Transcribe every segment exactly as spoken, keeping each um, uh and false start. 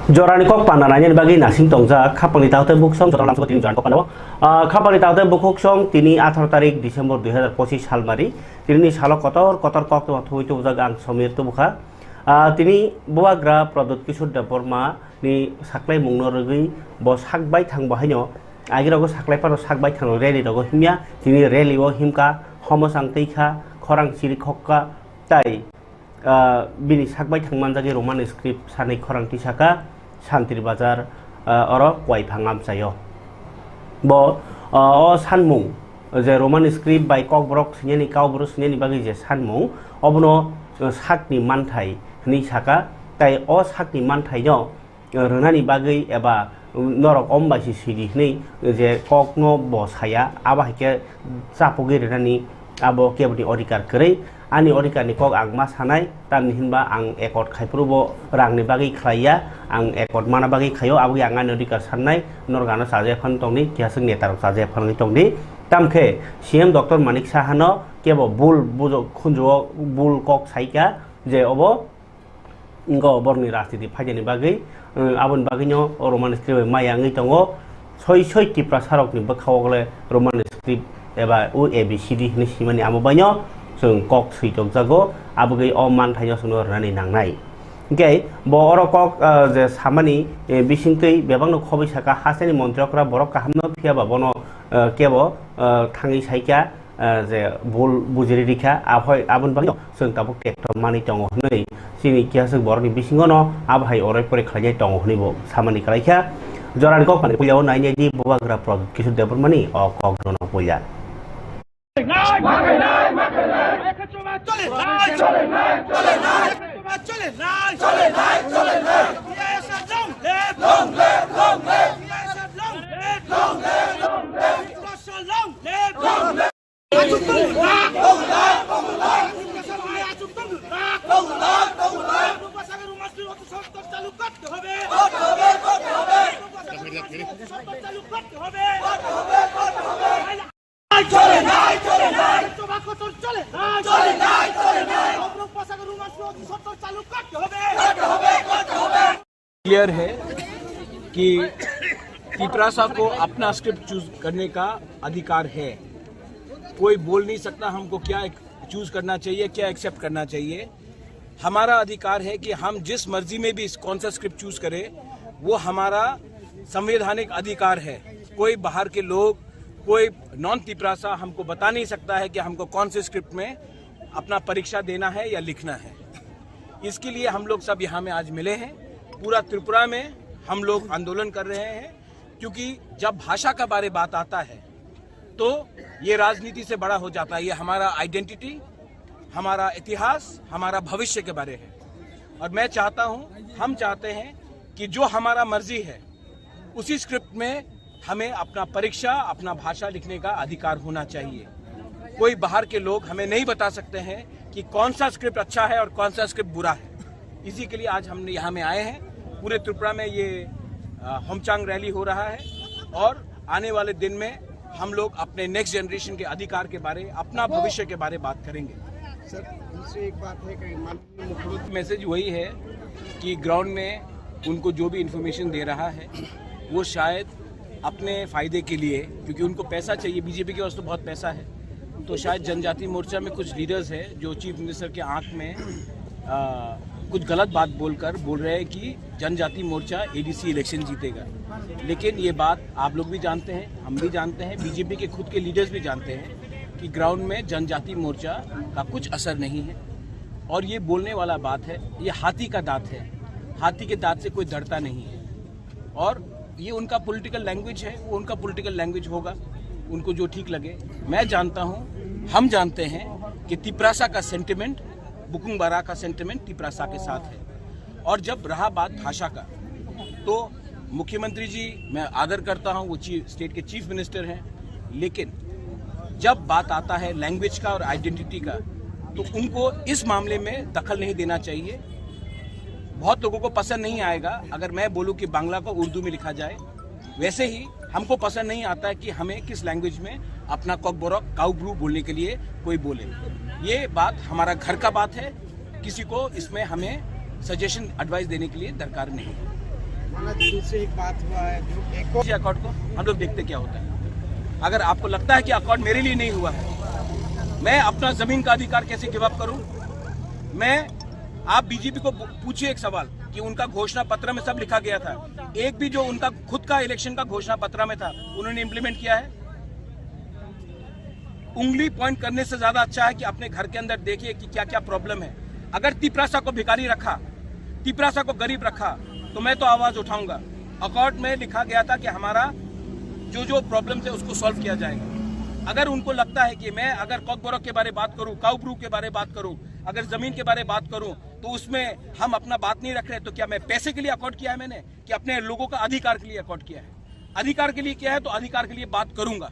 Jorani kok panda nainani bagwi nasing tongjak khapangni taote bukhuk song joto lamsoko tini jorani kok panda o. Ah, khapangni taote bukhuk song tini atharo tarik December dui hazar pochis salmari. Tinini salo kotor kotor kok tongma thugwi tubujak ang Somir tubukha. Ah, tini bubagra Pradyut Kishore Debbarma ni saklaimungno rwgwi bo sak baithang bo haino agirogo saklai phano sak baithang rally rogo himya tini rally o himka homo chang twi kha khorang chiri khokka tai ah, bini sak baithang manjagwi Roman script sanwi khorang tisaka Santri Bazar, ah, oro Kuaiphang amchaio. Bo, ah, o sanmung je Roman script bai Kokborok swinani, Kaubru swinani bagwi je sanmung, obono, ah, sakni manthai hwnwi saka, tai o sakni manthaino rwnani bagwi eba norok om bai se sidi hwnwi je kokno bo saya, abo hai khe chapugwi rwnani abo keboni odhikar kwrwi. Ani odhikarni kok ang ma sanai, tamni hinba ang accord khai phuru bo rangni bagwi khlai ya, ang accord mana bagwi khaio, aboni ang ani odhikar sannai, norok ano chajakya phano tongdi, kiyaswk netarok chajakya phano tongdi. Tamkhe C M Doctor Manik Sahano kebo bul bujok khunjuo bul kok saikha je obo wngkha borokni rajniti phaidani bagwi, eh, aboni bagwino o Roman script bai maya wngwi tongo. Soi soi Tiprasarokni bwkhao le Roman script eba o A B C D hwnwi simani amo baino chwng kok swi tokjago, abogwi o manthaino chwngno rwnani nangnai. Hinkhe bo oro kok, eh, je samani, eh, bisingtwi bebakno khobwi saka, hasteni montri okra borok kahamno phiyaba bono, eh, kebo, eh, thangwi saikha, ah, je bul bujiri rikha, abhoi aboni bagwi chwng tabuk tekto manwi tongo hwnwi chini kiyaswk borokni bisingono abo hai oroi poroi khlainai tongo hwnwi bo samani kwlaikha. Jorani kokmani puilao nainai di bubagra Pradyut Kishore Debbarmani o kok rono puila. Clear है कि तिपरासा को अपना script choose करने का अधिकार है। कोई बोल नहीं सकता हमको क्या चूज करना चाहिए, क्या एक्सेप्ट करना चाहिए। हमारा अधिकार है कि हम जिस मर्जी में भी कौन सा स्क्रिप्ट चूज करें, वो हमारा संवैधानिक अधिकार है। कोई बाहर के लोग, कोई नॉन तिपरासा हमको बता नहीं सकता है कि हमको कौन से स्क्रिप्ट में अपना परीक्षा देना है या लिखना है। इसके लिए हम लोग सब यहाँ में आज मिले हैं। पूरा त्रिपुरा में हम लोग आंदोलन कर रहे हैं, क्योंकि जब भाषा का बारे बात आता है तो ये राजनीति से बड़ा हो जाता है। ये हमारा आइडेंटिटी, हमारा इतिहास, हमारा भविष्य के बारे है। और मैं चाहता हूँ, हम चाहते हैं कि जो हमारा मर्जी है, उसी स्क्रिप्ट में हमें अपना परीक्षा, अपना भाषा लिखने का अधिकार होना चाहिए। कोई बाहर के लोग हमें नहीं बता सकते हैं कि कौन सा स्क्रिप्ट अच्छा है और कौन सा स्क्रिप्ट बुरा है। इसी के लिए आज हमने यहाँ में आए हैं। पूरे त्रिपुरा में ये, अ, होमचांग रैली हो रहा है और आने वाले दिन में हम लोग अपने नेक्स्ट जनरेशन के अधिकार के बारे, अपना भविष्य के बारे बात करेंगे। सर, दूसरी एक बात है कि मान मैसेज वही है कि ग्राउंड में उनको जो भी इंफॉर्मेशन दे रहा है, वो शायद अपने फ़ायदे के लिए, क्योंकि उनको पैसा चाहिए, बीजेपी के पास तो बहुत पैसा है, तो शायद जनजाति मोर्चा में कुछ लीडर्स हैं जो चीफ मिनिस्टर के आंख में, आ, कुछ गलत बात बोलकर बोल रहे हैं कि जनजाति मोर्चा एडीसी इलेक्शन जीतेगा। लेकिन ये बात आप लोग भी जानते हैं, हम भी जानते हैं, बीजेपी के खुद के लीडर्स भी जानते हैं कि ग्राउंड में जनजाति मोर्चा का कुछ असर नहीं है। और ये बोलने वाला बात है, ये हाथी का दांत है, हाथी के दांत से कोई डरता नहीं है। और ये उनका पॉलिटिकल लैंग्वेज है, वो उनका पॉलिटिकल लैंग्वेज होगा, उनको जो ठीक लगे। मैं जानता हूँ, हम जानते हैं कि तिपरासा का सेंटिमेंट, बुकुंग बारा का सेंटिमेंट तिपरासा के साथ है। और जब रहा बात भाषा का, तो मुख्यमंत्री जी, मैं आदर करता हूँ, वो चीफ, स्टेट के चीफ मिनिस्टर हैं, लेकिन जब बात आता है लैंग्वेज का और आइडेंटिटी का, तो उनको इस मामले में दखल नहीं देना चाहिए। बहुत लोगों को पसंद नहीं आएगा अगर मैं बोलूँ कि बांग्ला को उर्दू में लिखा जाए। वैसे ही हमको पसंद नहीं आता कि हमें किस लैंग्वेज में अपना कॉकबोरक, काउब्रू बोलने के लिए कोई बोले। ये बात हमारा घर का बात है, किसी को इसमें हमें सजेशन, एडवाइस देने के लिए दरकार नहीं है। माना, जैसे एक बात हुआ है, जो एक इस अकॉर्ड को हम लोग देखते क्या होता है। अगर आपको लगता है कि अकॉर्ड मेरे लिए नहीं हुआ है, मैं अपना जमीन का अधिकार कैसे गिव अप करूं? मैं, आप बीजेपी को पू-, पूछिए एक सवाल कि उनका घोषणा पत्र में सब लिखा गया था, एक भी जो उनका खुद का इलेक्शन का घोषणा पत्र में था, उन्होंने इम्प्लीमेंट किया है? उंगली पॉइंट करने से ज्यादा अच्छा है कि अपने घर के अंदर देखिए कि क्या क्या प्रॉब्लम है। अगर तिपरासा को भिखारी रखा, तिपरासा को गरीब रखा, तो मैं तो आवाज उठाऊंगा। अकॉर्ड में लिखा गया था कि हमारा जो जो प्रॉब्लम है, उसको सॉल्व किया जाएगा। अगर उनको लगता है कि मैं अगर कॉकबरक के बारे बात करूं, काउब्रू के बारे बात करूं, अगर जमीन के बारे बात करूं, तो उसमें हम अपना बात नहीं रख रहे, तो क्या मैं पैसे के लिए अकॉर्ड किया है मैंने, कि अपने लोगों का अधिकार के लिए अकॉर्ड किया है? अधिकार के लिए किया है तो अधिकार के लिए बात करूंगा।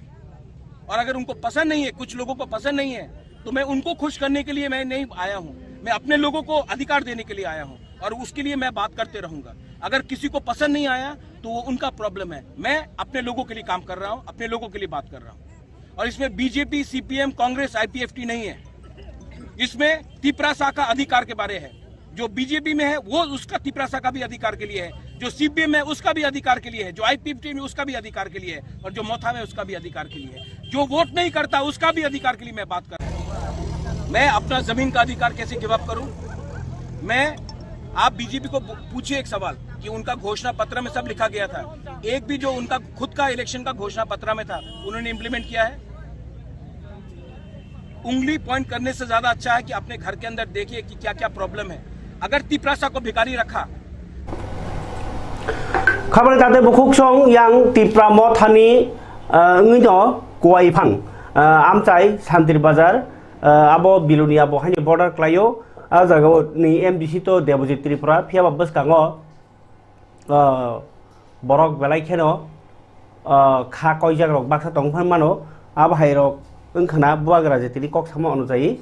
और अगर उनको पसंद नहीं है, कुछ लोगों को पसंद नहीं है, तो मैं उनको खुश करने के लिए मैं नहीं आया हूं। मैं अपने लोगों को अधिकार देने के लिए आया हूं और उसके लिए मैं बात करते रहूंगा। अगर किसी को पसंद नहीं आया, तो वो उनका प्रॉब्लम है। मैं अपने लोगों के लिए काम कर रहा हूं, अपने लोगों के लिए बात कर रहा हूं। और इसमें बीजेपी, सीपीएम, कांग्रेस, आईपीएफटी नहीं है। इसमें तिपरासा का अधिकार के बारे है। जो बीजेपी में है, वो उसका तिपरासा का भी अधिकार के लिए है, जो सीपीएम में उसका भी अधिकार के लिए है, जो आईपीएफटी में उसका भी अधिकार के लिए है, और जो मोथा में उसका भी अधिकार के लिए है, जो वोट नहीं करता उसका भी अधिकार के लिए मैं बात कर रहा हूँ। मैं अपना जमीन का अधिकार कैसे गिव अप करूँ? मैं, आप बीजेपी को पू-, पूछिए एक सवाल कि उनका घोषणा पत्र में सब लिखा गया था, एक भी जो उनका खुद का इलेक्शन का घोषणा पत्र में था, उन्होंने इम्प्लीमेंट किया है? उंगली पॉइंट करने से ज्यादा अच्छा है कि अपने घर के अंदर देखिए कि क्या क्या प्रॉब्लम है। अगर तिपरासा को भिखारी रखा। Khabari tate bukhuk song yang Tipra Mothani, ah, wngwi no Kuwaiphang, ah, amchai Santir Bazar, ah, abo Bilonia bo haino border klaio. Ah, jagao ni M D C to Debojit Tripura, phiyaba bwskango ah, borok belai kheno, ah, kha koijak rok baksa tong phan mano, abo hai rok wngkha na bubagra je tini kok samo ono jai,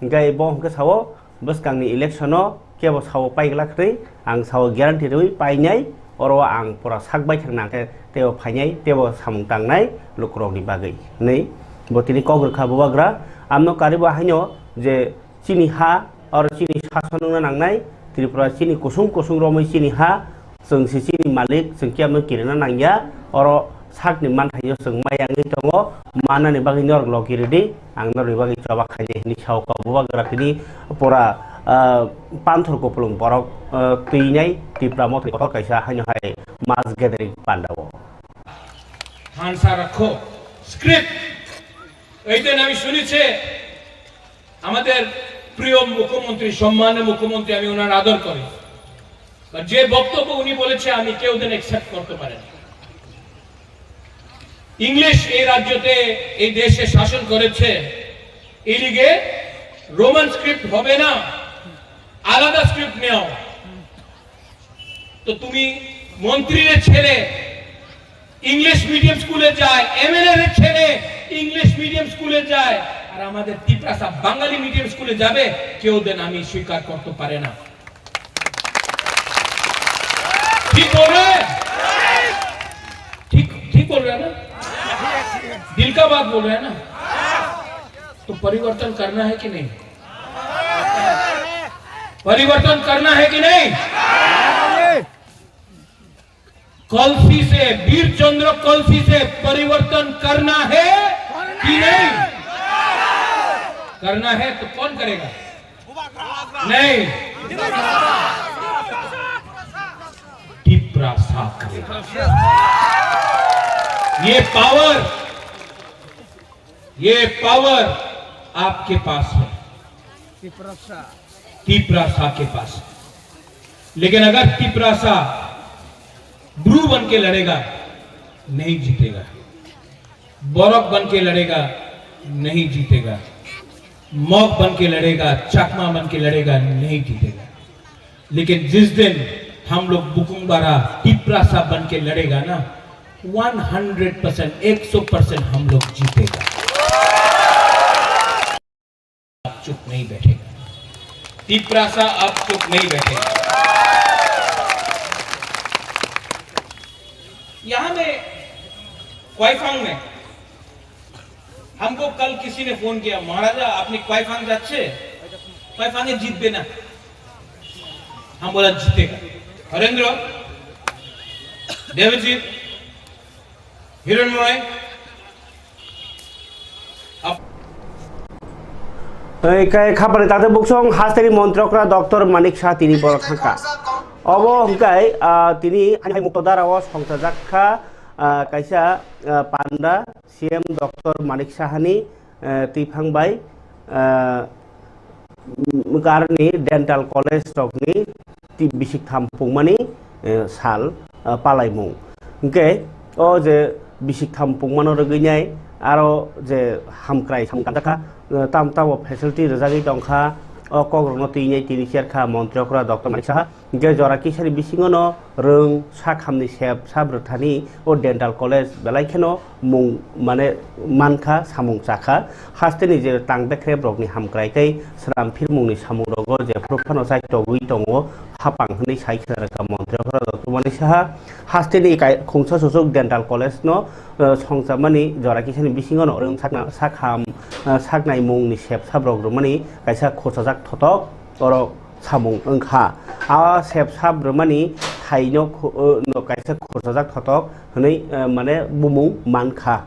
hinkhe bo hinkhe sao bwskang ni election o kebo sao pai glak hinwi ang sao guarantee rwi painai, oro ang pura sak bai thang nang khe tebo phainai tebo samung tangnai lukurok ni bagwi hinwi bo tini kok rwkha bubagra. Amno karibo haino je chini ha, oro chini sason wngna nangnai, Tripura chini kusung kusung romwi chini ha, chwng se chini malik, chwng kebo kirina nangya, oro sakni manthaio chwng maya wngwi tongo, manani bagwi norok logi rwdi, ang norokni bagwi choba khainai hinwi sao kok bubagra tini pura, ah, panthor kupulung borok, ah, twinai Tipra Mothani kotor kaisa haino hai mass gathering pandao. Hansa rakho, script, এই দিন আমি শুনেছি আমাদের প্রিয় মুখ্যমন্ত্রী, সম্মানীয় মুখ্যমন্ত্রী, আমি ওনার আদর করি, আর যে বক্তব্য উনি বলেছে আমি কেউ দিন অ্যাকসেপ্ট করতে পারি না। ইংলিশ এই রাজ্যতে, এই দেশে শাসন করেছে, এদিকে রোমান স্ক্রিপ্ট হবে না, আলাদা স্ক্রিপ্ট নেও। তো তুমি মন্ত্রীর ছেলে ইংলিশ মিডিয়াম স্কুলে যায়, এমএলএ র ছেলে ইংলিশ মিডিয়াম স্কুলে যায়, আর আমাদের তিপ্রাসা বাঙালি মিডিয়াম স্কুলে যাবে, কেউ দেন আমি স্বীকার করতে পারে না। ঠিক বল রে? ঠিক, ঠিক বল রে না? দিল কা বাত বল রে না? তো পরিবর্তন করনা হ্যায় কি নেই? পরিবর্তন করনা হ্যায় কি নেই? कलसी से, वीर चंद्र कलसी से परिवर्तन करना है कि नहीं? करना है तो कौन करेगा? नहीं। तिप्रासा करेगा। ये पावर, ये पावर आपके पास है। तिप्रासा। तिप्रासा के पास। लेकिन अगर तिप्रासा ब्रू बन के लड़ेगा, नहीं जीतेगा। बरक बन के लड़ेगा, नहीं जीतेगा। मग बन के लड़ेगा, चकमा बन के लड़ेगा, नहीं जीतेगा। लेकिन जिस दिन हम लोग बुकुंगबारा तिप्रासा बन के लड़ेगा ना, वन हंड्रेड परसेंट, एक सौ परसेंट हम लोग जीतेगा। अब चुप नहीं बैठेगा। तिप्रासा अब चुप नहीं बैठेगा। यहाँ में क्वाइफांग में हमको कल किसी ने फोन किया, "महाराजा, अपनी क्वाइफांग যাচ্ছে, क्वाइफांग जीतबे ना।" हम बोला, "जीतेगा।" Harendra, Devjit Hiranmoy. Ap- Tei kai khapani tate buksong hasteni montrokra Doctor Manik Saha tini borok thangkha. Obo hwnkhe, ah, tini ani hai mukto darao songchajakha, ah, kaisa, ah, panda C M Doctor Manik Sahani, ah, twiphang bai, ah, mm, karni dental college rokni ti-, bisik tham pungmani, eh, sal, ah, palaimung. Hwnkhe o je bisik tham pungmano rwgwinai aro je hamkrai samung tanjakha, eh, tam tamo facility rwjagwi tongkha, o kokrokno twinai tini cherkha Montri Okra Doctor Manik Saha. Hwnkhe jora kisani bisingono rwng sakhamni sep sab rwthani o dental college belai kheno mung mane mankha, samung chakha. Hasteni je tang bekrep rokni hamkrai tei swnam phirmungni samung rogo jephru phano chaitogwi tongo hapang hwnwi sai khna rwkha Montri Okra Doctor Manik Saha. Hasteni kai-, khungsa susuk dental college no, eh, songchamani jora kisani bisingono rwng sakna-, sakham, eh, saknaimungni sep sab rok rwmani kaisa khosajak thotok oro samung wngkha. A sep sap rwmani thaino khu-, o, no kaisa khorchajak thotok hwnwi, eh, mane bumung mankha.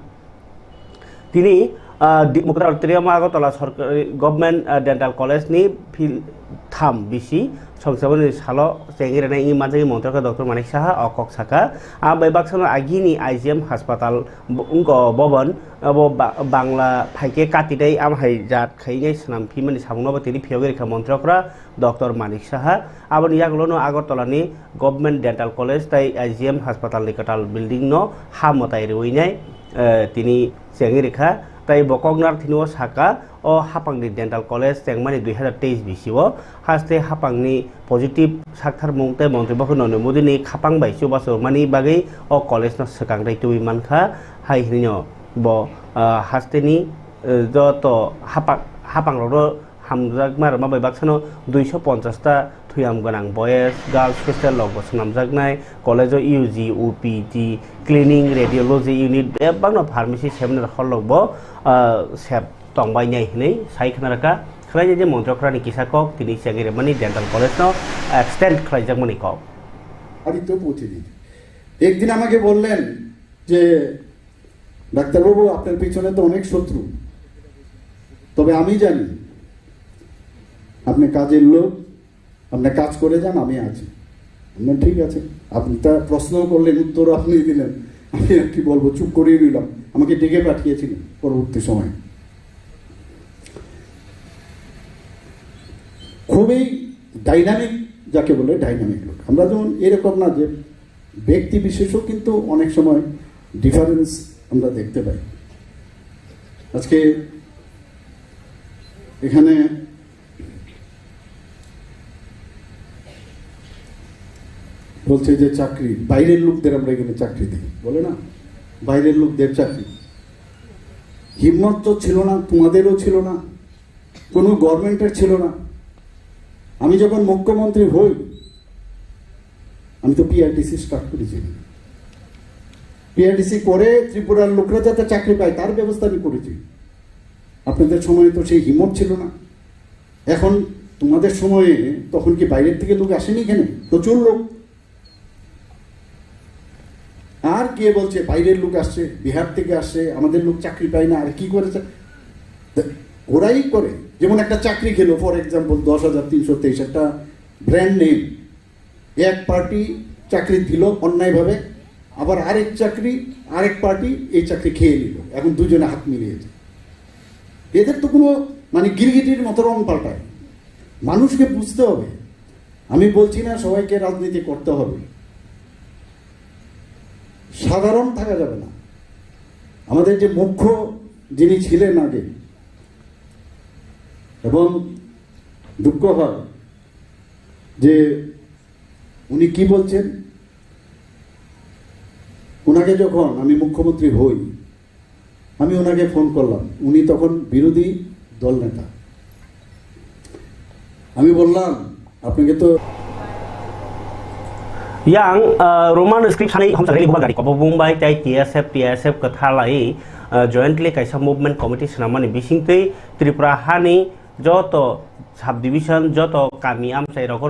Tini, ah, di-, Muktar Auditorium Agartala Sorkari Government, ah, Dental College ni phil tham bisi songchabani salo chengwi rwnai wngwi manjagwi Montri Okra Doctor Manik Saha o kok sakha. A bai baksano agini I G M Haspatal bo-, wngkha o bobon, abo ba-, Bangla phaikhe kati dai am hai jat khainai swnam phimani samungno bo tini phiyogwi rikha Montri Okra Doctor Manik Saha. Aboni yagulono Agartala ni Government Dental College tei I G M Haspatal ni kwtal building no ha mwtai rwinai, eh, tini chengwi rikha. Tei bo koknar thini o sakha, o hapang ni Dental College chengmani dui hazar teis bisi o haste hapang ni positive saktharmung tei Montri Bokhe Narendra Modi ni khapang bai chubachu mani bagwi o college no swkang tei tubui mankha, hai hwnwi no bo, ah, haste ni, eh, joto hapang, hapang rok no hamjakma rwma bai baksano duiso ponchash ta thuyam gwnang boys, girls hostel rok bo swnamjaknai, college o U G, O P D, cleaning, radiology unit, bebakno pharmacy seminar hall rok bo, ah, sep tongbainai hwnwi sai khna rwkha. Khlaijak je Montri Okra ni kisa kok tini chengwi rwmani Dental College no extend khlaijakmani kok. Aditya পৌঁছে দিন। একদিন আমাকে বললেন যে, "ডাক্তারবাবু, আপনার পিছনে তো অনেক শত্রু, তবে আমি জানি আপনি কাজের লোক, আপনি কাজ করে যান, আমি আছি।" আমি বললাম, "ঠিক আছে।" আপনি তার প্রশ্ন করলেন, উত্তর আপনি দিলেন, আমি আর কি বলবো, চুপ করেই রইলাম। আমাকে ডেকে পাঠিয়েছিলেন পরবর্তী সময়ে। খুবই ডাইনামিক, যাকে বলে ডাইনামিক লোক। আমরা যেমন এরকম না যে ব্যক্তি বিশেষও কিন্তু অনেক সময় ডিফারেন্স আমরা দেখতে পাই। আজকে এখানে বলছে যে চাকরি, বাইরের লোকদের আমরা এখানে চাকরি দিই, বলে না, বাইরের লোকদের চাকরি। হিম্মত তো ছিল না, তোমাদেরও ছিল না, কোনো গভর্নমেন্টের ছিল না। আমি যখন মুখ্যমন্ত্রী হই, আমি তো পিআরটিসি স্টার্ট করেছি। পিআরটিসি করে ত্রিপুরার লোকরা যাতে চাকরি পায়, তার ব্যবস্থা আমি করেছি। আপনাদের সময় তো সেই হিম্মত ছিল না। এখন তোমাদের সময়ে, তখন কি বাইরের থেকে লোক আসেনি এখানে? প্রচুর লোক। আর কে বলছে বাইরের লোক আসছে, বিহার থেকে আসছে, আমাদের লোক চাকরি পায় না, আর কি করে চা-, তা ওরাই করে। যেমন একটা চাকরি খেলো, ফর এক্সাম্পল, দশ হাজার তিনশো তেইশ, একটা ব্র্যান্ড নেম, এক পার্টি চাকরি দিল অন্যায়ভাবে, আবার আরেক চাকরি, আরেক পার্টি এই চাকরি খেয়ে নিল, এখন দুজনে হাত মিলিয়েছে। এদের তো কোনো, মানে, গিরগিটির মতো রং পাল্টায়। মানুষকে বুঝতে হবে। আমি বলছি না সবাইকে রাজনীতি করতে হবে, সাধারণ থাকা যাবে না। আমাদের যে মুখ্য যিনি ছিলেন আগে, এবং দুঃখ হয় যে উনি কি বলছেন, ওনাকে যখন আমি মুখ্যমন্ত্রী হই, আমি ওনাকে ফোন করলাম, উনি তখন বিরোধী দল নেতা। আমি বললাম, আপনাকে তো Yang, ah, Roman script sanai hamsa rally bubagrani kobo bumbai tei T S F, T S F kwthalai, ah, jointly kaisa movement committee swnamani bisingtwi Tripura hani joto subdivision, joto kami amchai rok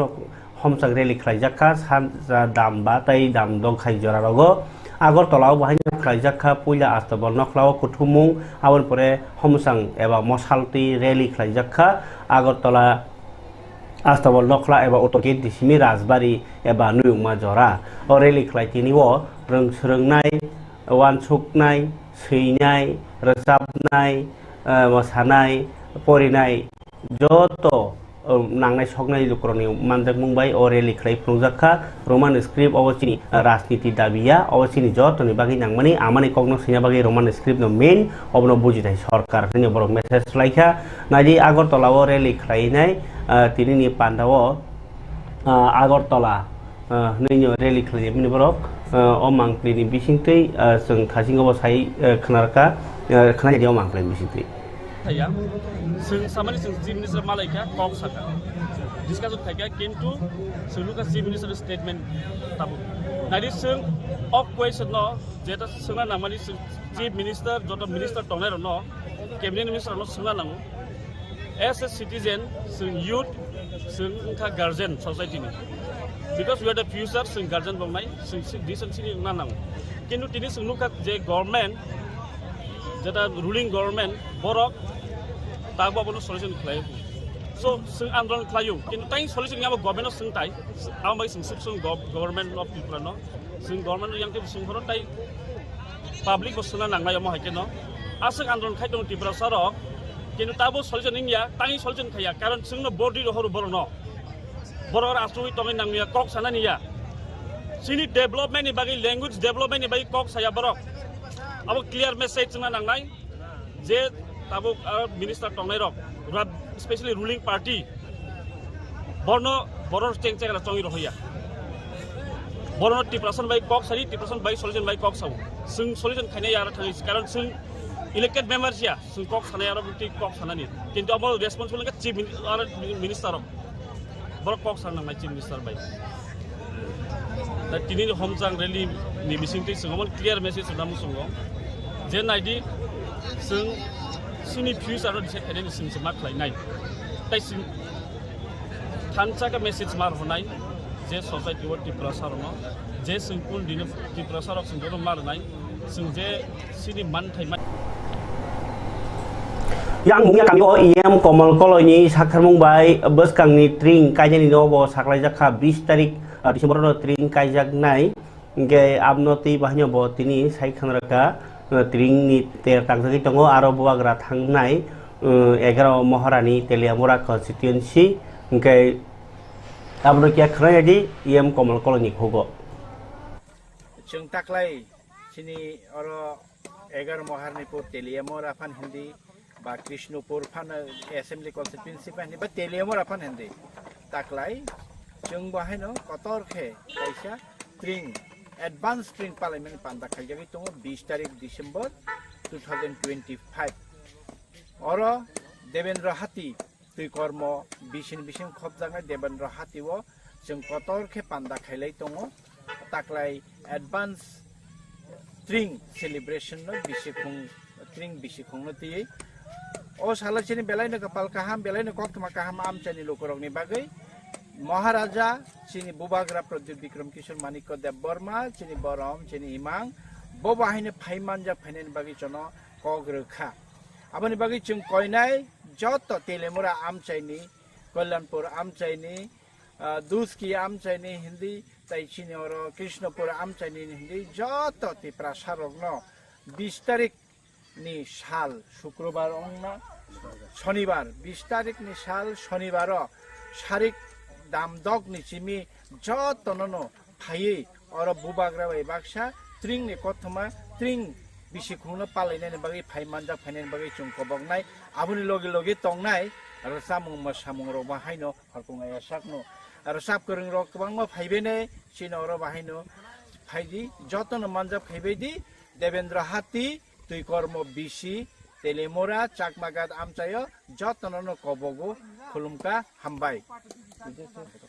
Homsang rally khlaijak kha, sa, sa dam ba tei dam dok hai jora rogo. Agartala o bo haino khlaijak kha, puila Astabal nokhla o kuthumung, aboni pore Homsang eba Mosaltwi rally khlaijak kha. Agartala Astabal nokhla eba Uttor Gate ni simi Rajbari eba Nuyungma jora. O rally khlai tini o rwng swrwngnai, uansuknai, swinai, rwchapnai, eh, mwsanai, porinai, joto, eh, nangnai soknai lukurokni manjakmung bai o rally khlai phunukjak kha. Roman script obo chini, eh, rajniti dabi ya, obo chini jotoni bagwi nangmani, amani kokno swina bagwi Roman script no main, obono bujitai sorkar hwnwi borok message lai kha. Naidi Agartala o rally khlainai, eh, tinini panda o, eh, Agartala, eh, hwnwi no rally khlaimani borok, eh, o mangpli ni bisingtwi, eh, chwng thasingo bo sai, eh, khna rwkha, eh, khna jadi o mangpli ni bisingtwi. Thaya, chwng samani chwng Chief Minister malai kha, kok saka. Discussion khai kha, kintu chwng nukha Chief Minister statement tabuk. Naidi chwng o question no jeta swngna nangmani chwng Chief Minister, joto minister tongnai rokno, cabinet minister rokno swngna nango. As a citizen, chwng youth, chwng wngkha guardian society ni. Because we are the future, chwng guardian bongnai, chwng si-, decision sini wngna nango. Kintu tini chwng nukha je government, jeta ruling government, borok tabuk abono solution khlai. So, chwng andolon khlaio, kintu tai solution wngya bo government no swng tai, abo bai chwng sip chwng gov-, government of Tripura no, chwng government no yang tei chwng horo tai public bo swngna nangnai omo hai khe no. Aswk andolon khai tongo Tiprasa rok, kintu tabuk solution wngya, tai solution khaiya, karon chwngno bordi rohoro borokno. Borok rastro wi tongwi nangya, kok sana niya. Chini development ni bagwi, language development ni bagwi kok saya borok. Abo clear message chwngna nangnai je tabuk, ah, minister tongnai rok, ra-, specially ruling party, borno, borok cheng cheng la chongwi rohya. Borno Tiprasa bai kok sari, Tiprasa bai solution bai kok sao. Chwng solution khainai ya thangwi, karon chwng elected member siya, chwng kok sanai aro bukti kok sanani. Kintu abo responsible wngkha chief min-, aro minister rok. Borok kok sa nangnai Chief Minister bai. Da tini ni Homsang rally ni bising twi chwng omo clear message rwna muchungo. Je naidi chwng chini future no decide khainani chwng se ma khlai nai. Tai chwng thansa khe message ma rwnai je society o Tiprasa rokno je chwng kul dino Tiprasa rok chwng joto ma rwnai chwng je chini manthai ma. Yang Mungya kami o E M Komal Koloi ni sakharmung bai bwskang ni tring kaijani no bo saklai jak kha bis tarik, ah, December no tring kaijak nai. Hingke abno twi bahaino bo tini sai khwna rwkha, ah, tring ni ter tangjagwi tongo aro bubagra thangnai, ah, egaroh Moharani Teliamura constituency. Hingke abno kiya khwna yadi E M Komal Koloi ni khugo. Chwng taklai chini oro egaroh Moharani pur Teliamura phan hindi ba Krishnapur phan assembly constituency phan hindi ba Teliamura phan hindi. Taklai chwng bo haino kotor khe kaisa tring, advance tring palaimani panda khaijagwi tongo bis tarik December two thousand twenty-five. Oro Devendra Hati twi kormo bising bising khopjaknai Devendra Hati o chwng kotor khe panda khailai tongo. Taklai advance tring celebration no bisikhung, tring bisikhung no twi. O salo chini belai no kwpal kaham, belai no koktwma kaham amchaini lukurok ni bagwi. Maharaja chini bubagra Pradyut Bikram Kishore Manikya Debbarma, chini borom, chini imang, bo bahai no phai manjak phainani bagwi chono kok rwkha. Aboni bagwi chwng koinai joto Teliamura amchaini, Kalyanpur amchaini, ah, Duski amchaini hindi, tai chini oro Krishnapur amchaini hindi joto Tiprasa rokno bis tarik ni sal Shukrobar ongna Shonibar, bis tarik ni sal Shonibar o sarik damdok ni simi joto no no phaiwi oro bubagra bai baksa tring ni kothoma tring bisikhung no palainani bagwi phai manjak phainani bagwi chwng koboknai. Aboni logi logi tongnai rwchapmung mwsamung rok bo haino horkung aya sakno. Aro sap kwrwng rok kwbangma phaibainai chini oro bahaino phaidi jotono manjak phaibaidi Devendra Hati, Twikormo bisi, Teliamura, Chakmagat amchaio jotono no kobogo khulumkha hambai.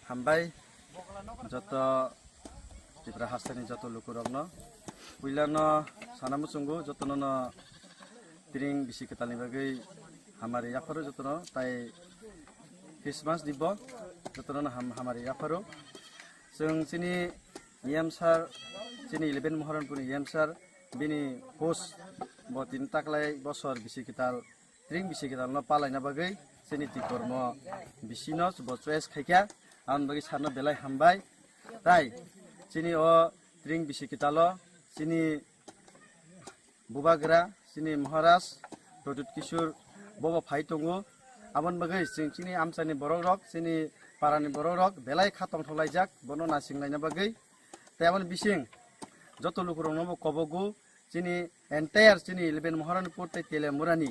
Hambai joto Tripura hasteni joto lukurokno. Puilano sana muchungo jotono no tring bisi kwtalni bagwi hamari yapharo jotono tai Christmas ni bo Jotono ham-, hamari yapharo. Chwng chini E M sir, chini eleven Moharanpurni E M sir, bini post bo tini taklai bosor bisi kwtal, tring bisi kwtalno palaina bagwi chini twi kormo bisino bo choice khaikha, aboni bagwi sirno belai hambai. Tai chini o tring bisi kwtalo chini Bubagra, chini Maharaj, Pradyut Kishore, bobo phai tongo. Aboni bagwi chwng chini amchaini borok rok, chini parani borok rok belai kha tongthok laijak, bono nasing laina bagwi. Tei aboni bising joto lukurokno bo kobogo, chini entire chini eleven Moharanpur tei Telemurani.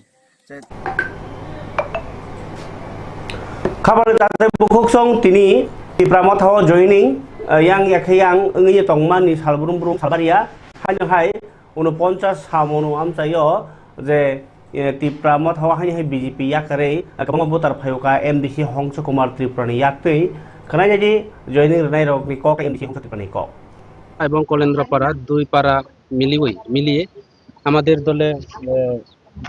Khabani takhai bukhuk song tini Tipra Motha o joining, eh, yang yakhe yang wngwi tongmani sal brum brum sabaria, haino hai unoponchas samono amchaio je, eh, Tipra Motha o haino hai B J P yakarwi, eh, kwbangma voter phaio ka M D C Hongso Kumar Tripura ni yaktwi khwnai nai di joining rwnai rokni kok M D C Hongso Tripura ni kok. এবং কলেন্দ্রপাড়া দুই পাড়া মিলিয়ে মিলিয়ে আমাদের দলে আহ,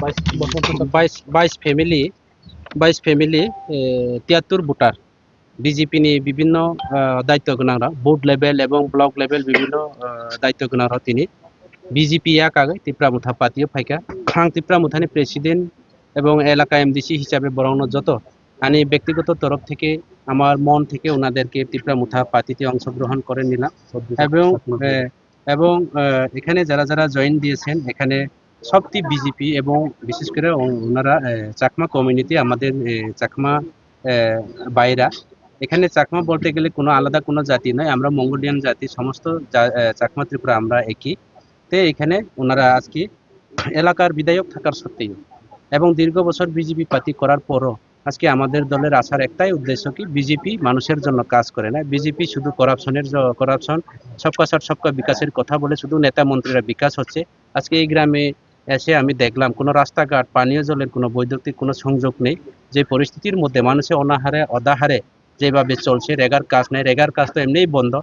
বাইশ বাইশ বাইশ ফ্যামিলি বাইশ ফ্যামিলি তিয়াত্তর ভোটার বিজেপি নি বিভিন্ন আহ, দায়িত্ব গোনাংরা বুথ লেভেল এবং ব্লক লেভেল বিভিন্ন আহ, দায়িত্ব গোনাংরা তিনি বিজেপি এক আগে ত্রিপুরা মুথা পাতিও ফাইকা খাং ত্রিপুরা মুথানি প্রেসিডেন্ট এবং এলাকা এমডিসি হিসাবে বরং যত আমি ব্যক্তিগত তরফ থেকে আমার মন থেকে ওনাদেরকে ত্রিপুরা মুথা পাতিতে অংশগ্রহণ করে নিলাম এবং আহ, এবং আহ, এখানে যারা যারা জয়েন দিয়েছেন এখানে সবটি বিজেপি এবং বিশেষ করে ও- ওনারা আহ, চাকমা কমিউনিটি আমাদের আহ, চাকমা আহ, ভাইরা এখানে চাকমা বলতে গেলে কোনো আলাদা কোনো জাতি নয়, আমরা মঙ্গোলিয়ান জাতি, সমস্ত জা- আহ, চাকমা ত্রিপুরা আমরা একই। তো এখানে ওনারা আজকে এলাকার বিধায়ক থাকার সত্ত্বেও এবং দীর্ঘ বছর বিজেপি পাতি করার পরও আজকে আমাদের দলের আসার একটাই উদ্দেশ্য কি বিজেপি মানুষের জন্য কাজ করে না, বিজেপি শুধু করাপশনের করাপশন, সবকা সাথ সবকা বিকাশের কথা বলে শুধু নেতা মন্ত্রীরা বিকাশ হচ্ছে। আজকে এই গ্রামে এসে আমি দেখলাম কোনো রাস্তাঘাট, পানীয় জলের কোনো বৈদ্যুতিক কোনো সংযোগ নেই। যে পরিস্থিতির মধ্যে মানুষের অনাহারে অদাহারে যেভাবে চলছে, রেগার কাজ নেই, রেগার কাজ তো এমনিই বন্ধ।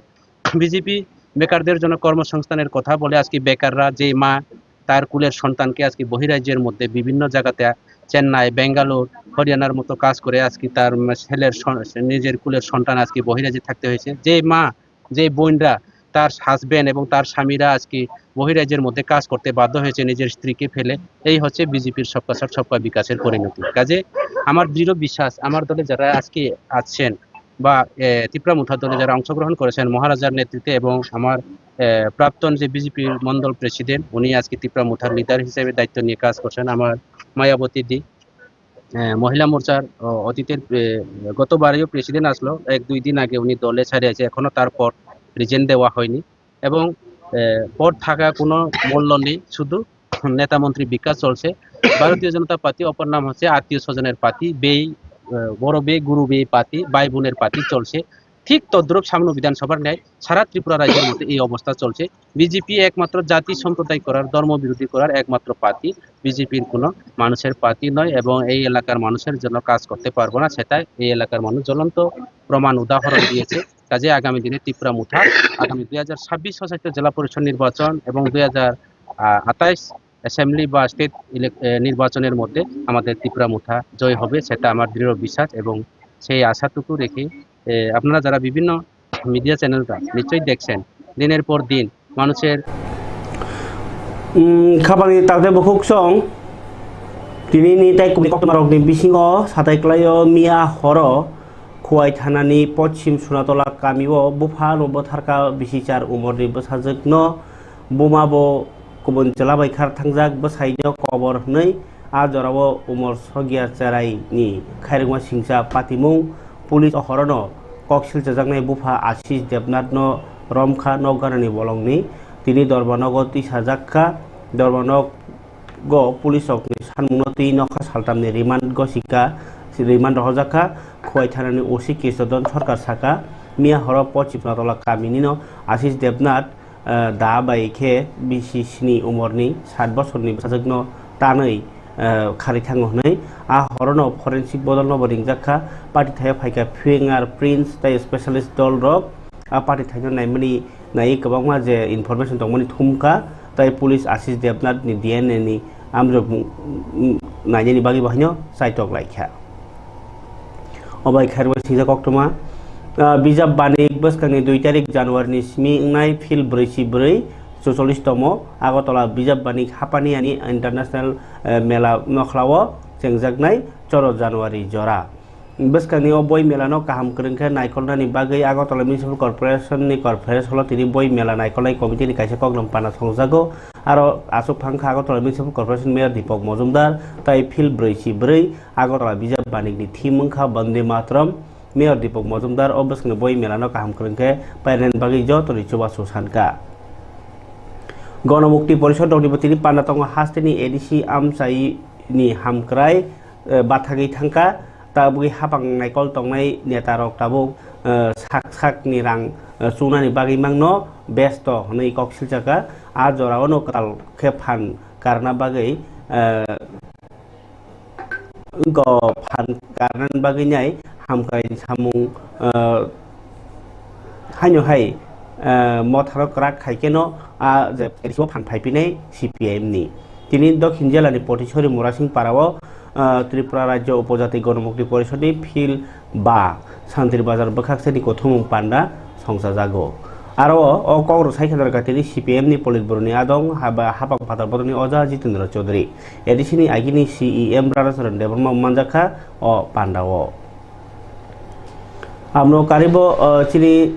বিজেপি বেকারদের জন্য কর্মসংস্থানের কথা বলে আজকে বেকাররা যে মা তার কুলের সন্তানকে আজকে বহিরাজ্যের মধ্যে বিভিন্ন জায়গাতে চেন্নাই, বেঙ্গালোর, হরিয়ানার মতো কাজ করে আজকে তার ছেলের সন- নিজের কুলের সন্তান আজকে বহিরাজ্যে থাকতে হয়েছে। যে মা, যে বোনরা তার হাজবেন্ড এবং তার স্বামীরা আজকে বহিরাজ্যের মধ্যে কাজ করতে বাধ্য হয়েছে নিজের স্ত্রীকে ফেলে। এই হচ্ছে বিজেপির সবকা সাথ সবকা বিকাশের পরিণতি। কাজে আমার দৃঢ় বিশ্বাস, আমার দলে যারা আজকে আছেন বা এ, তিপ্রা মুথা দলে যারা অংশগ্রহণ করেছেন মহারাজার নেতৃত্বে এবং আমার এ, প্রাক্তন যে বিজেপি মন্ডল প্রেসিডেন্ট, উনি আজকে তিপ্রা মুথার লিডার হিসেবে দায়িত্ব নিয়ে কাজ করছেন। আমার মায়াবতী দি, এ, মহিলা মোর্চার, ও, অতীতের এ, গতবারেও প্রেসিডেন্ট আসলো, এক দুই দিন আগে উনি দলে ছাড়িয়েছে, এখনো তার পদ রিজেন দেওয়া হয়নি। এবং এ, পদ থাকা কোনো মূল্য নেই, শুধু নেতা মন্ত্রী বিকাশ চলছে। ভারতীয় জনতা পার্টি অপর নাম হচ্ছে আত্মীয় স্বজনের পার্টি, বেই, আহ, বড় বেই, গুরু বেই পার্টি, ভাই বোনের পার্টি চলছে। ঠিক তদ্রূপ সামনে বিধানসভার ন্যায় সারা ত্রিপুরা রাজ্যের মধ্যে এই অবস্থা চলছে। বিজেপি একমাত্র জাতি সম্প্রদায় করার, ধর্ম বিরোধী করার একমাত্র পার্টি। বিজেপির কোনো মানুষের পার্টি নয় এবং এই এলাকার মানুষের জন্য কাজ করতে পারবো না, সেটা এই এলাকার মানুষ জ্বলন্ত প্রমাণ উদাহরণ দিয়েছে। কাজে আগামী দিনে তিপ্রা মুথা আগামী দুই হাজার ছাব্বিশ স্বশাসিত জেলা পরিষদ নির্বাচন এবং দুই হাজার আঠাইশ অ্যাসেম্বলি বা স্টেট ইলেক- এ, নির্বাচনের মধ্যে আমাদের তিপ্রা মুথা জয় হবে, সেটা আমার দৃঢ় বিশ্বাস। এবং সেই আশাটুকু রেখে এ, আপনারা যারা বিভিন্ন মিডিয়া চ্যানেলটা নিশ্চয়ই দেখছেন, দিনের পর দিন মানুষের উম, khabangni takte bukhuk song. Tini ni tai kubui koktwma rok ni bisingo satai kwlaio miya horo Khowai thana ni pochim Sunatola kami o bupha no bwtharkha bisi char umor ni bwsajwk no buma bo kubun chwla bai khar thangjak bwsai no kobor hwnwi a jora o umor sogya cherai ni khairokma singcha patimung. Police o horono kok silchajaknai bupha Ashish Debnath no romkha nok ganani bolongni. Tini dorba nogo tisajak kha. Dorba nogo police rokni sanmungno twi nokha saltamni remand gosika, remand rohorjak kha. Khowai thanani O C Kirtodon Sarkar saka, miya horo pochim Sunatola kamini no Ashish Debnath, ah, da bai khe bisi sini umorni sat bosorni bwsajwkno tanwi, ah, kharwi thango hwnwi. A horono forensic bodolno bo ringjak kha. Party thaio phaikha fingerprints tei specialist dol rok a party thaino naimani naiwi kwbangma je information tongmani thumkha tei police Ashish Debnath ni D N A ni amjokmung, mm, nainani bagwi bo haino chaitok laikha. Obai khairokma singcha koktwma, Ah, bijap banik bwskangni dui tarik January ni simi wngnai phil brwi si brwi, chuchollish tomo Agartala bijap banik Hapani ani international, eh, mela nokhlao chengjaknai choro January jora. Bwskangni o boi mela no kaham kwrwng khe naikolnani bagwi Agartala Municipal Corporation ni Corporation hall o tini boi mela naikolnai committee ni kaisa koklam pana songjago. Aro aswk phang kha Agartala Municipal Corporation Mayor Deepak Majumdar tai phil brwi si brwi Agartala bijap banik ni theme wngkha Bande Mataram. Mayor Deepak Majumdar o bwskangni boi mela no kaham kwrwng khe painani bagwi jotoni chubachu sankha. Ganamukti Porishod rokni bo tini panda tongo, hasteni A D C amchai ni hamkrai, eh, bathagwi thangkha, tabugwi hapang naikol tongnai neta rok tabuk, eh, sak sak ni rang, eh, chunani bagwi mangno besto hwnwi kok silchakha. A jorao no kwtal khe phan karna bagwi, eh, wngkha phan karnani bagwi nai hamkrai samung, eh, haino hai, eh, mothano kwrak khai kheno a je A D C o phan phaipinai C P I M ni. Tini Dokhin jilani Potisori Murasing Parao, eh, Tripura Rajya Upojati Ganamukti Porishod ni phil ba Santri Bazar bwkhaksani kuthumung panda songchajago. Aro o kok rwsai khe Dwarkatini C P M ni Politburo ni adong haba hapang phatar bodolni Oja Jitendra Chaudhary, A D C ni agini C E M Ranacharan Debbarma manjakha o pandao. Amno karibo, o, chini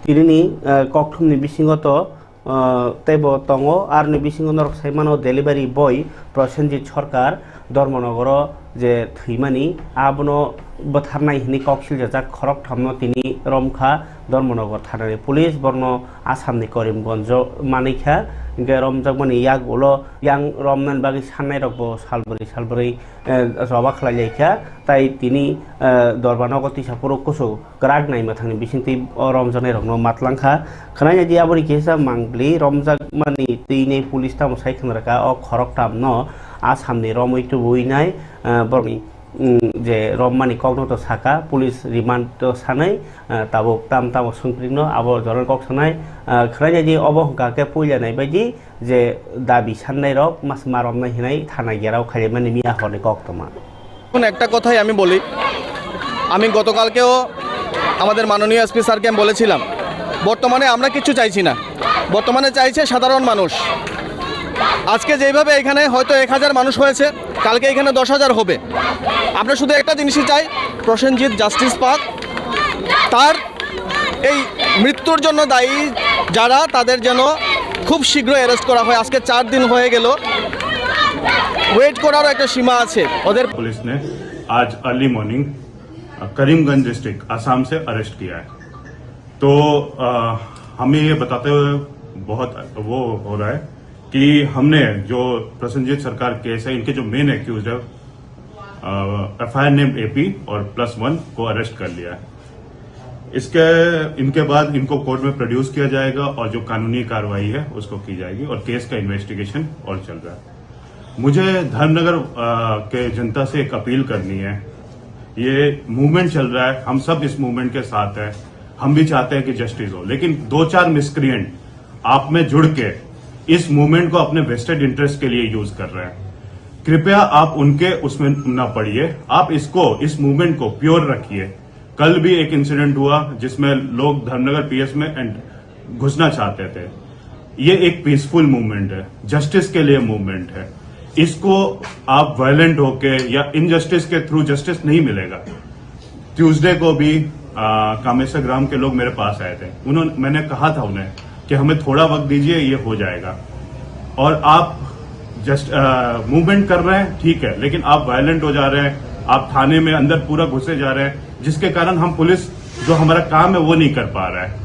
tinini, o, kokthumni bisingo to, o, teibo tongo, aroni bisingo norok sai mano delivery boy Prosenjit Sarkar, Dharmanagaro je thwimani, abono bwtharnai hwnwi kok siljajak khoroktham no tini romkha Dharmanagar thanani police, borno Assam ni Karimganj o manikha, hinkhe romjakmani yak ulo yang romnani bagwi sannai rokbo salbrwi salbrwi, eh, choba khlai laikha, tai tini, eh, Dharmanagar Tisapuro kusu kwrak nai mwthangni bisingtwi o romjaknairokno matlangkha. Khwnainai di aboni kisa mangpli romjakmani twi nei police tamo sai khwnarwkha o khoroktamno Assamni romwi tubunai, ah, borokni, mm, je rommani kokno to saka, police remand to sanai, ah, tabuk tam tamo swngphrikno abo jorani kok sanai, ah, khwnainai di obo hwnkha khe puila nai baidi, je dabi sannai rok mas ma romnai hinai thana gherao khaimani miya horni koktwma. এখন একটা কথাই আমি বলি, আমি গতকালকেও আমাদের মাননীয় এসপি স্যারকে আমি বলেছিলাম, বর্তমানে আমরা কিচ্ছু চাইছি না, বর্তমানে চাইছে সাধারণ মানুষ। আজকে যেইভাবে এখানে হয়তো এক হাজার মানুষ হয়েছে, কালকে এখানে দশ হাজার হবে। আমরা শুধু একটা জিনিসই চাই, প্রসেনজিৎ জাস্টিস পাক, তার এই মৃত্যুর জন্য দায়ী যারা, তাদের যেন খুব শীঘ্র অ্যারেস্ট করা হয়। আজকে চার দিন হয়ে গেল, ওয়েট করারও একটা সীমা আছে ওদের। पुलिस ने आज अर्ली मॉर्निंग, अ, करीमगंज डिस्ट्रिक्ट, असम से अरेस्ट किया है। तो, अ, हमें ये बताते हुए बहुत वो हो रहा है कि हमने जो प्रसन्नजीत सरकार केस है, इनके जो मेन एक्यूज है, एफआईआर नेम एपी और प्लस वन को अरेस्ट कर लिया है। इसके, इनके बाद इनको कोर्ट में प्रोड्यूस किया जाएगा और जो कानूनी कार्रवाई है, उसको की जाएगी और केस का इन्वेस्टिगेशन और चल रहा है। मुझे धर्मनगर, अ, के जनता से एक अपील करनी है। ये मूवमेंट चल रहा है, हम सब इस मूवमेंट के साथ हैं, हम भी चाहते हैं कि जस्टिस हो, लेकिन दो चार मिसक्रिएंट आप में जुड़ के इस मूवमेंट को अपने वेस्टेड इंटरेस्ट के लिए यूज कर रहे हैं। कृपया आप उनके उसमें ना पड़िए, आप इसको, इस मूवमेंट को प्योर रखिए। कल भी एक इंसिडेंट हुआ जिसमें लोग धर्मनगर पीएस में एंड घुसना चाहते थे। ये एक पीसफुल मूवमेंट है, जस्टिस के लिए मूवमेंट है। इसको आप वायलेंट होके या इनजस्टिस के थ्रू जस्टिस नहीं मिलेगा। ट्यूसडे को भी, आ, कामेश्वर ग्राम के लोग मेरे पास आए थे, उन्होंने, मैंने कहा था उन्हें कि हमें थोड़ा वक्त दीजिए, ये हो जाएगा। और आप जस्ट, आ, मूवमेंट कर रहे हैं, ठीक है, लेकिन आप वायलेंट हो जा रहे हैं, आप थाने में अंदर पूरा घुसे जा रहे हैं, जिसके कारण हम पुलिस जो हमारा काम है वो नहीं कर पा रहा है।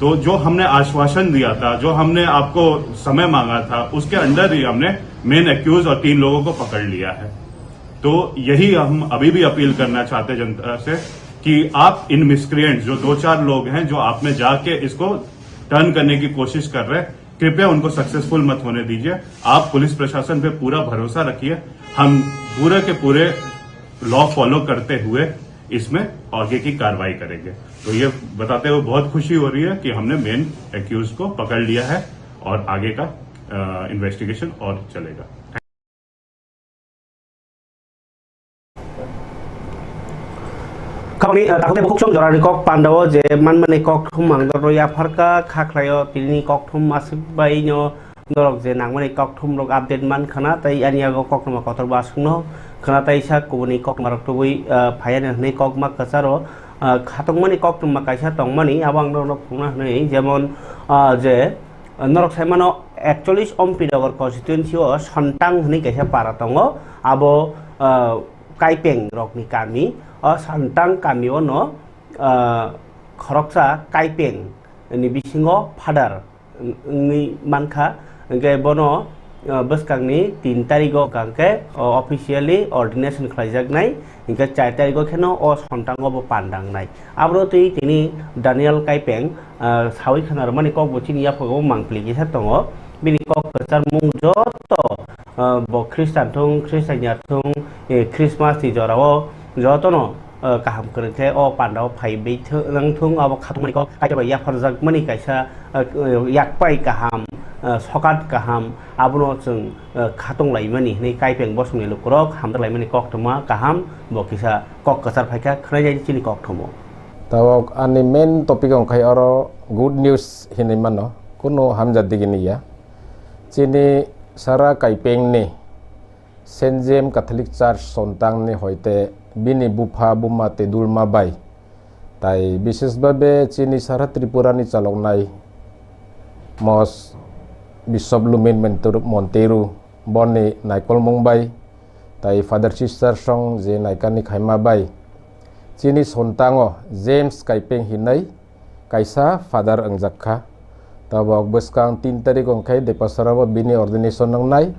तो जो हमने आश्वासन दिया था, जो हमने आपको समय मांगा था, उसके अंडर ही हमने मेन एक्यूज और तीन लोगों को पकड़ लिया है। तो यही हम अभी भी अपील करना चाहते हैं जनता से कि आप इन मिसक्रिएंट, जो दो चार लोग हैं जो आप में जाके इसको टर्न करने की कोशिश कर रहे हैं, कृपया उनको सक्सेसफुल मत होने दीजिए। आप पुलिस प्रशासन पे पूरा भरोसा रखिए। हम पूरे के पूरे लॉ फॉलो करते हुए इसमें आगे की कार्रवाई करेंगे। तो ये बताते हुए बहुत खुशी हो रही है कि हमने मेन एक्यूज को पकड़ लिया है और आगे का, अ, इन्वेस्टिगेशन और चलेगा। Tini, ah, takhuk tei bukhuk song jorani kok pandao je manmani kok thum ang doro yapharkha, kha khlaio tini kok thum aswk bai no norok je nangmani kok thum rok update man khana, tei ani yago kok thuma kotor bo aswk no khana, tei sa kubuni kok thuma rok tubui, ah, phaiya ni hwnwi kok ma kwcharo, ah, khatungmani kok thuma kaisa tongmani, abo ang norok phunukna hwnwi, jemon, ah, je, ah, norok sai mano ekchollish Ompi Nagar constituency o Sontang hwnwi kaisa para tongo, abo, ah, Kaipeng rokni kami, o Sontang kami o no, ah, khoroksa Kaipeng ni bisingo father wng-, wngwi mankha, hwnkhe bono, ah, bwskangni tin tarigo hwnkha khe, o, officially ordination khlaijaknai, hwnkhe char tarigo kheno o Sontango bo pandangnai. Aboro twi tini Daniel Kaipeng, ah, sawi khna rwmani kok bo chini yaphago mangpili kisa tongo. Bini kok kwchar mung joto, ah, bo Khristan thung, Khristaini thung, eh, Christmas ni jorao jotono, ah, kaham kwrwng khe o pandao phai bai thung, nang thung, abo khatungmani kok Kaitor bai yapharjakmani kaisa, ah, yakpai kaham, ah, sokat kaham, abono chwng, ah, khatung laimani hwnwi Kaipeng bosongni lukurok hamjak laimani koktwma kaham bo kisa kok kwchar phaikha, khwnai chini kokthomo. Tabok ani main topic wngkha oro good news hinwi mano, kunu hamjak digini ya. Chini sara Kaipengni Saint James Catholic Church Sontangni hoite bini bupha buma tei dulma bai, tai bisesbabe chini sara Tripurani chaloknai Mos Bishop Lumin Monteru, Monteru boni naikolmung bai, tai Father Sister song je naikani khaima bai, chini Sontango James Kaipeng hinwi kaisa father wngjak kha. Tabok bwskang tin tarik wngkhe Depasarao bini ordination wngnai.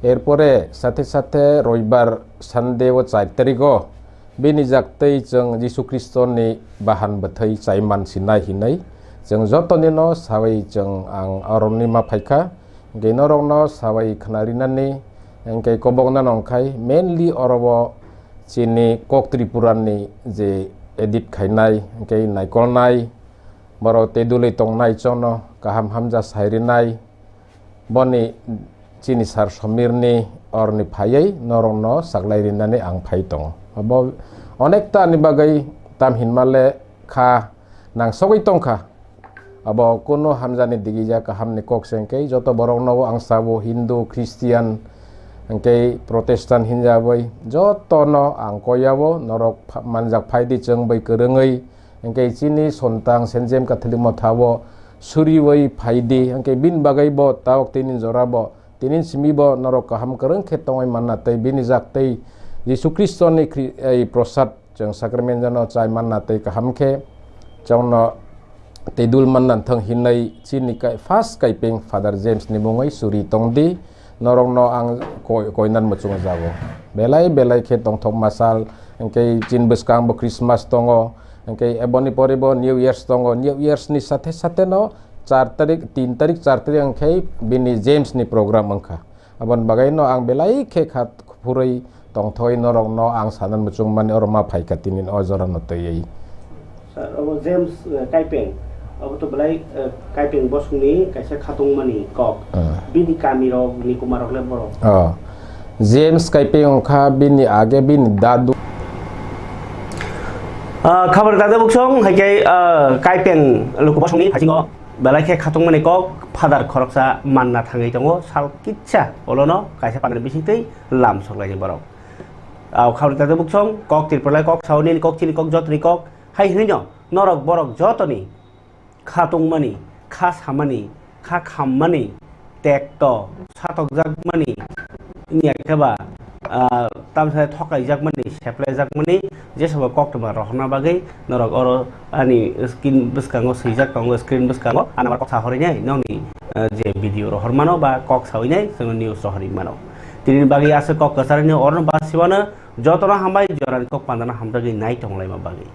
Erpore sathe sathe roibar Sunday o char tarik o bini jaktwi chwng Jisu Khristoni bahan bwthai chaiman sinai hinwi chwng jotonino sawi chwng ang aroni ma phaikha. Hwnkhe norokno sawi khnarinani hwnkhe koboknano wngkhai mainly oro o chini kok Tripurani je edit khainai, hwnkhe naikolnai, borok tei dulwi tongnai, chwngno kaham hamja sai rinai, boni chini sar Somirni orni phaiwi norokno saklai rinani ang phai tongo. Abo onekta ni bagwi tam hinmale kha nangsogwi tongkha. Abo kunu hamjani digija kahamni kok se hwnkhe joto borokno ang sabo Hindu, Christian, hwnkhe Protestant hinjawi jotono ang koyao norok pha-, manjak phaidi chwng bai kwrwngwi, hwnkhe chini Sontang Saint James Catholic Mothao suriwi phaidi, hwnkhe bini bagwi bo tabok tini jora bo tini simi bo norok kaham kwrwng khe tongwi manna tei bini jak tei Jisu Khristoni khri-, ei prosad chwng sacrament no chai manna tei kaham khe chwngno tei dul manna thang hinwi chini kai-, first Kaipeng Father James ni mungwi suri tongdi, norokno ang koi-, koinan muchung jago. Belai belai khe tongthok masal, hwnkhe chini bwskang bo Christmas tongo, hwnkhe eboni pore bo New Year's tongo, New Year's ni sathe sathe no char tarik, tin tarik, char tarik hwnkhe bini James ni program wngkha. Aboni bagwi no ang belai khe kha phurwi tongthoi norokno ang sana muchungmani oro ma phaikha tini o jorano twiwi. Sir, obo James, eh, Kaipeng, obo to belai, eh, Kaipeng bosongni kaisa khatungmani kok. Ah. Bini kamirok, ni kumarok le borok. Oh. James Kaipeng wngkha bini age bini dadu. Ah, khabar kata buksong, hai khe, ah, Kaipeng luku bosongni haisingo belai khe khatungmani kok, Father khoroksa manna thangwi tongo, sal kitsa olono kaisa pandani bisingtwi lam soklaini borok. Au khabrwi tata buksong, kok Tripura lai kok sao, nini kok chini kok jotoni kok, hai hwnwi no norok borok jotoni kha tongmani, kha samani, kha khammani, tekto, satokjakmani, wngya khe ba, ah, tamsa thokaijakmani, seplaijakmani, jesabo koktwma rohorna bagwi norok oro ani screen bwskango swijak tongo, screen bwskango, ani number kok sa horinai, nokni, ah, je video rohor mano ba kok sawi nai, chwng news rohorwi mano. Tini bagwi aswk kok kwcharni orono ba siwano jotono hambai jorani kok pandano hamjagwi nai tonglaima bagwi.